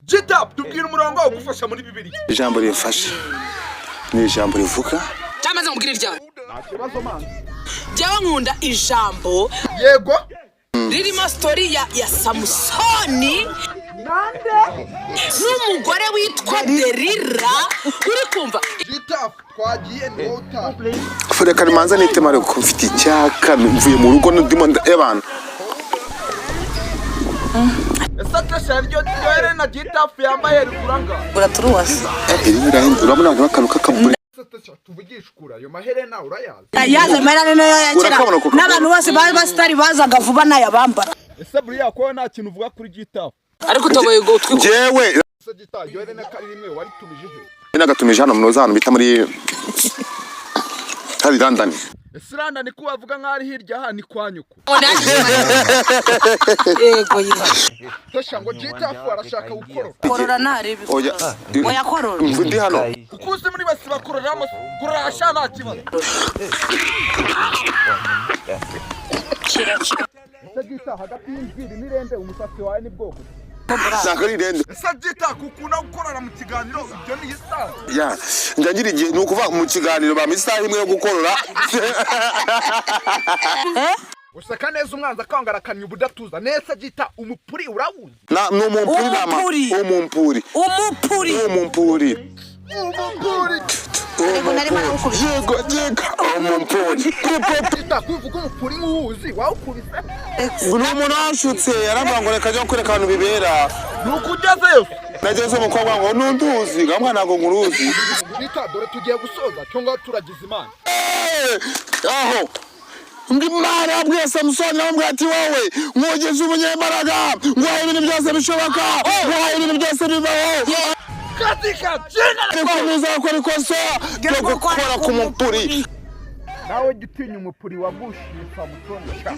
Gitap, tubwira umurongo ugufasha muri Bibiliya. Ijambo rimfasha ni ijambo rivuga. Cyamaze mubwira iryawe. Nta kibazo, manzi. Jyewe nkunda ijambo ririmo story ya Samusoni n'umugore witwa Derira, uri kumva? Gitap, twagiye, ni wowe utaha. Reka rimanza nitema, ariko mfite icyaka, mvuye mu rugo ndimo ebana. Ese Tesha, ryo herena Gitap yambaye rigura ngaho? Uraturuwasa. Iri birahenze, urabona nk'akantu k'akabure. Ese Tesha, tuvugishe ukuri, ayo maherena urayazi? Yaza amarane nayo ya kera. Urakabona ko N'abantu bose bari basitari bazaga vuba n'ayabambara. Ese buriya ko nta kintu uvuga kuri Gitap? Ariko utoboye ngo utwi. Njyewe Ese Gitap, iryo herena ko ari rimwe, waritumije he? Nagatumije hano munoza, ahantu bita muri hari London. Ese iranda ni ko wavuga nk'aho ari hirya aha ni kwa nyoko? Yego, yego. Tesha, ngo Gitap arashaka gukorora. Korora ntarebe. Oya. Oya, korora. Ndi hano. Kuko uzi muri basi bakororamo, korora nta kibazo. Ese Gita, hagati y'inziri n'irende, umusatsi wawe ni bwoko? Ntabwo ari irende. Ese Gita, kukunda gukorora mu kiganiro, ibyo ni isanzwe? Ya, njya ngira igihe, ni ukuvuga mu kiganiro bampa isaha imwe yo gukorora. Useka neza, umwanzi akangarakamya ubudatuza neza. Gita, umupuri urawuzi? Ni umumpuri nama. Umupuri. Umumpuri. Umupuri. Umumpuri. Umupuri. Ariko narimo narawukubita. Yego, umumpuri. Gita, kuvuga umupuri nk'uwuzi wawukubise. Ni umuntu wanshutse, yaravuga ngo reka njye kwereka ahantu bibera. Ni uko ugezeyo? Nageze, umukobwa ngo nunduzi, ngamwa ntabwo nkuruzi. Gita, dore tugiye gusoza cyangwa turagize Imana. Eh, aho ngo Imana yabwiye Samusoni, aramubwira ati: "Wowe nkugize umunyembaraga, nguhaye ibintu byose bishoboka, nguhaye ibintu byose bibaho, Katika jina ariko ntuzakora ikosa ryo gukora ku mupuri." Nawe jya utinya umupuri wagushiye Samusoni sha.